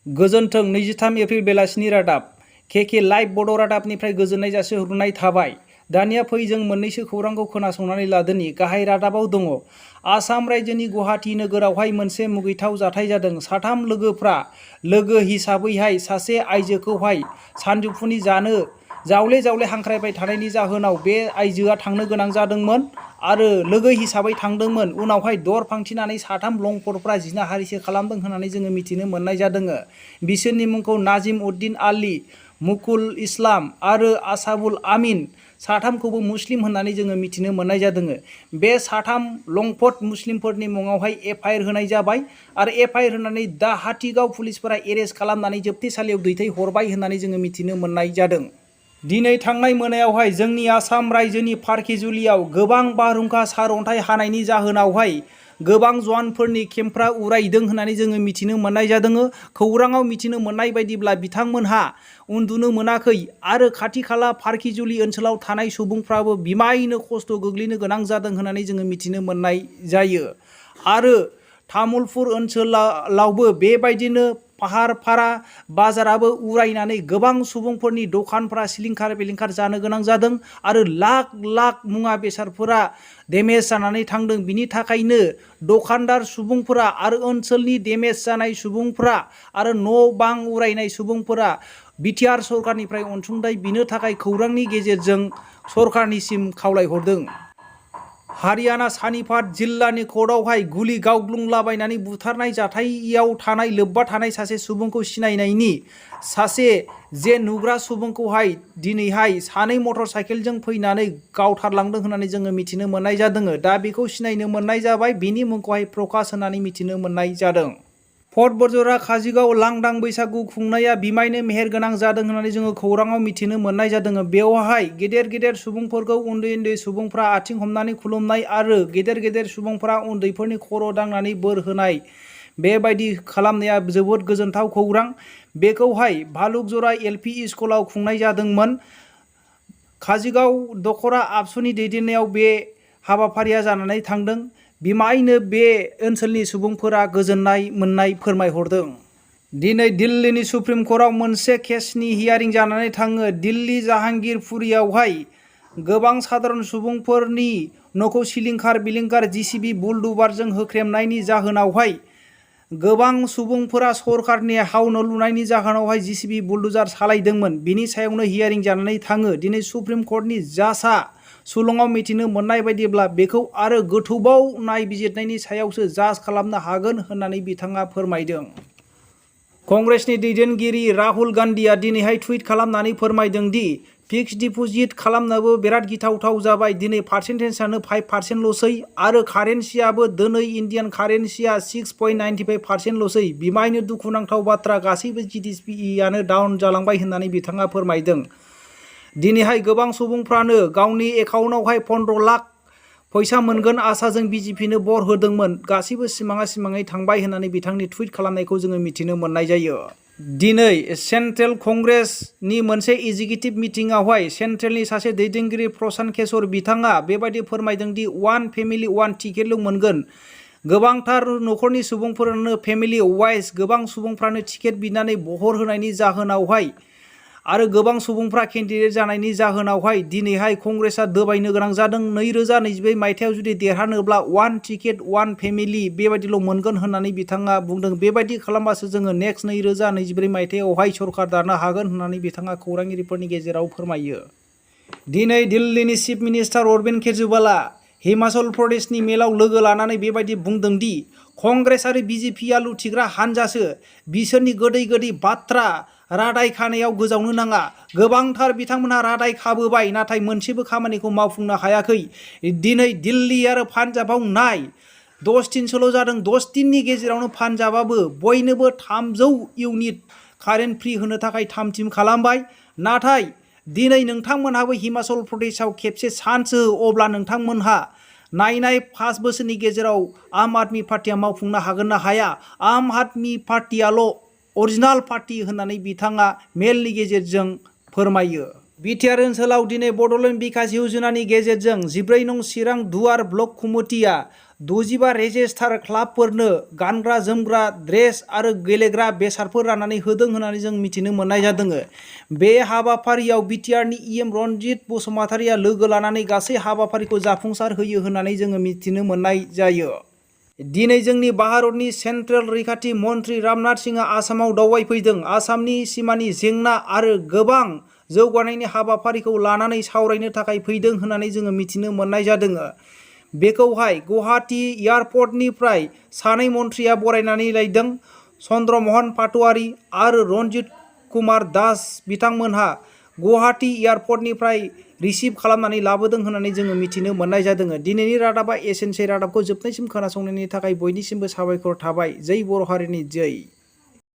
गोजोन्थों 23 एप्रिल बेलासिनि रादाब केके लाइभ बड' रादाबनिफ्राय गोजोननाय जासिहरनाय थाबाय। दानिया फै जों मोननैसो खौरांखौ खोनासंनानै लादोनि। गाहाय रादाबाव दङ आसाम रायजोनि गुवाहाटी नोगोरावहाय मोनसे मुगैथाव जाथाय जादों। साथाम लोगोफ्रा लोगो हिसाबैहाय सासे आइजोखौहाय सानजौफुनि जानो जावले जावले हांख्रायबाय थानायनि जाहोनाव बे आइजोआ थांनो गोनां जादोंमोन आरो लोगो हिसाबै थांदोंमोन। उनावहाय दर फांथिनानै साथाम लंपटफ्रा जिनाहारिसो खालामदों होननानै जोङो मिथिनो मोननाय जादों। बिसोरनि मुंखौ नाजिम उद्दिन आली, मुकुल इस्लाम आरो आसाबुल आमीन, साथामखौबो मुस्लिम होननानै जोङो मिथिनो मोननाय जादों। बे साथाम लंपट मुस्लिमफोरनि मुङावहाय एफआइआर होनाय जाबाय आरो एफआइआर होनानै दा हाथिगाव पुलिसफोरा एरेस्ट खालामनानै जोबथेसालियाव दैथायहरबाय होननानै जोङो मिथिनो मोननाय जादों। दिनै थांनाय मोनायावहाय जोंनि आसाम रायजोनि फारखिजुलियाव गोबां बारहुंखा सारअन्थाइ हानायनि जाहोनावहाय गोबां जवानफोरनि केम्पफ्रा उरायदों होननानै जोङो मिथिनो मोननाय जादों। खौराङाव मिथिनो मोननाय बायदिब्ला बिथांमोनहा उन्दुनो मोनाखै आरो खाथि खाला फारखिजुलि ओनसोलाव थानाय सुबुंफ्राबो बिमायैनो खस्थ' गोग्लैनो गोनां जादों होननानै जोङो मिथिनो मोननाय जायो। आरो तामुलपुर ओनसोलावबो बेबायदिनो पाहारपारा बाजाराबो उरायनानै गोबां सुबुंफोरनि दखानफोरा सिलिंखार बिलिंखार जानो गोनां जादों आरो लाख लाख मुवा बेसादफोरा डेमेज जानानै थांदों। बिनि थाखायनो दखानदार सुबुंफोरा आरो ओनसोलनि डेमेज जानाय सुबुंफोरा आरो न' बां उरायनाय सुबुंफोरा बिटिआर सरकारनिफ्राय अनसुंथाइ बिनो थाखाय खौरांनि गेजेरजों सरकारनिसिम खावलायहरदों। हारियाना सानिपात जिल्लानि कर्टआवहाय गुलि गावग्लुंलाबायनानै बुथारनाय जाथायाव थानाय लोब्बा थानाय सासे सुबुंखौ सिनायनायनि सासे जे नुग्रा सुबुंखौहाय दिनैहाय सानै मटर साइकेलजों फैनानै गावथारलांदों होननानै जोङो मिथिनो मोननाय जादों। दा बेखौ सिनायनो मोननाय जाबाय। बिनि मुंखौहाय प्रकाश होननानै मिथिनो मोननाय जादों। फट बरजरा काजिगाव लांदां बैसागु खुंनाया बिमायनो मेहेरगोनां जादों होननानै जोङो खौराङाव मिथिनो मोननाय जादों। बेवहाय गेदेर गेदेर सुबुंफोरखौ उन्दै उन्दै सुबुंफ्रा आथिं हमनानै खुलुमनाय आरो गेदेर गेदेर सुबुंफ्रा उन्दैफोरनि खर' दांनानै बोर होनाय बेबायदि खालामनाया जोबोद गोजोनथाव खौरां। बेखौहाय भालुकजरा एलपि स्कुलाव खुंनाय जादोंमोन। काजिगाव दखरा आबसुनि दैदेननायाव बे हाबाफारिया जानानै थांदों। बिमायनो बे ओनसोलनि सुबुंफोरा गोजोननाय मोननाय फोरमायहरदों। दिनै दिल्लीनि सुप्रिम कर्टआव मोनसे केसनि हियारिं जानानै थाङो। दिल्ली जाहांगिरपुरियावहाय गोबां साधारन सुबुंफोरनि न'खौ सिलिंखार बिलिंखार जिसिबि बुलडुबारजों होख्रेमनायनि जाहोनावहाय गोबां सुबुंफोरा सरकारनि हाव न' लुनायनि जाहोनावहाय जिसिबि बुलडुजार सालायदोंमोन। बिनि सायावनो हियारिं जानानै थाङो। दिनै सुप्रिम कर्टनि जाजआ सुलुङाव मिथिनो मोननाय बायदिब्ला बेखौ आरो गोथौबाव नायबिजिरनायनि सायावसो जाज खालामनो हागोन होननानै बिथाङा फोरमायदों। कंग्रेसनि दैदेनगिरि राहुल गान्धीया दिनैहाय टुइट खालामनानै फोरमायदों दि फिक्स डिप'जिट खालामनोबो बिराद गिथावथाव जाबाय। दिनै पार्सेन्टेजआनो 5%ल'सै आरो कारेन्सियाबो दिनै इन्डियान कारेन्सिया 6.95%ल'सै। बिमायनो दुखुनांथाव बाथ्रा, गासैबो जिडिपिआनो डाउन जालांबाय होननानै बिथाङा फोरमायदों। दिनैहाय गोबां सुबुंफ्रानो गावनि एकाउन्टआवहाय 15 लाख फैसा मोनगोन आसाजों बिजेपिनो बर होदोंमोन। गासैबो सिमाङा सिमाङै थांबाय होननानै बिथांनि टुइट खालामनायखौ जोङो मिथिनो मोननाय जायो। दिनै सेन्ट्रेल कंग्रेसनि मोनसे एगजिकिउटिभ मिटिंआवहाय सेन्ट्रेलनि सासे दैदेनगिरि प्रशान्त किशोर बिथाङा बेबायदि फोरमायदों दि वान फेमिलि वान टिकेटल' मोनगोन। गोबांथार न'खरनि सुबुंफोरानो फेमिलि वाइज गोबां सुबुंफ्रानो टिकेट बिनानै बहर होनायनि जाहोनावहाय आरो गोबां सुबुंफ्रा केन्डिडेट जानायनि जाहोनावहाय दिनैहाय कंग्रेसआ दबायनो गोनां जादों। 2024 मायथाइयाव जुदि देरहानोब्ला वान टिकेट वान फेमिलि बेबायदिल' मोनगोन होननानै बिथाङा बुंदों। बेबायदि खालामबासो जोङो नेक्स्ट 2024 मायथाइयावहाय सरकार दानो हागोन होननानै बिथाङा खौरांगिरिफोरनि गेजेराव फोरमायो। दिनै दिल्लीनि चिफ मिनिस्टार अरबिन्द केजरीवालआ हिमाचल प्रदेशनि मेलाव लोगो लानानै बेबायदि बुंदों दि कंग्रेस आरो बिजेपिआ लुथिग्रा हानजासो, बिसोरनि गोदै गोदै बाथ्रा रादाय खानायाव गोजावनो नाङा। गोबांथार बिथांमोनहा रादाय खाबोबाय नाथाय मोनसेबो खामानिखौ मावफुंनो हायाखै। दिनै दिल्ली आरो पान्जाबाव नाय 10 दिनसोल' जादों। 10 दिननि गेजेरावनो पान्जाबाबो बयनोबो 300 इउनिट कारेन्ट फ्रि होनो थाखाय थामथिम खालामबाय। नाथाय दिनै नोंथांमोनहाबो हिमाचल प्रदेशआव खेबसे चान्स हो, अब्ला नोंथांमोनहा नायनाय 5 बोसोरनि गेजेराव आम आदमि पार्टिया मावफुंनो हागोन ना हाया। आम आदमि पार्टियाल' अरिजिनाल पार्टि होननानै बिथाङा मेलनि गेजेरजों फोरमायो। बिटिआर ओनसोलाव दिनै बड'लेण्ड बिकास योजनानि गेजेरजों 14 नं चिरां दुवार ब्लक कमिटिया 65 रेजिस्टार क्लाबफोरनो गानग्रा जोमग्रा ड्रेस आरो गेलेग्रा बेसादफोर राननानै होदों होननानै जों मिथिनो मोननाय जादों। बे हाबाफारियाव बिटिआरनि इएम रनजित बसुमतारिया लोगो लानानै गासै हाबाफारिखौ जाफुंसार होयो होननानै जोङो मिथिनो मोननाय जायो। दिनै जोंनि भारतनि सेन्ट्रेल रैखाथि मन्त्रि रामनाथ सिंहआ आसामाव दावबायफैदों। आसामनि सिमानि जेंना आरो गोबां जौगानायनि हाबाफारिखौ लानानै सावरायनो थाखाय फैदों होननानै जोङो मिथिनो मोननाय जादों। बेखौहाय गुवाहाटी एयारपर्टनिफ्राय सानै मन्थ्रिया बरायनानै लायदों। चन्द्रमोहन पाटवारी आरो रन्जित कुमार दास बिथांमोनहा गुवाहाटी एयारपर्टनिफ्राय रिसिभ खालामनानै लाबोदों होननानै जोङो मिथिनो मोननाय जादों। दिनैनि रादाबा एसेनोसै। रादाबखौ जोबनायसिम खोनासंनायनि थाखाय बयनिसिमबो साबायखर थाबाय। जै बर' हारिनि जै।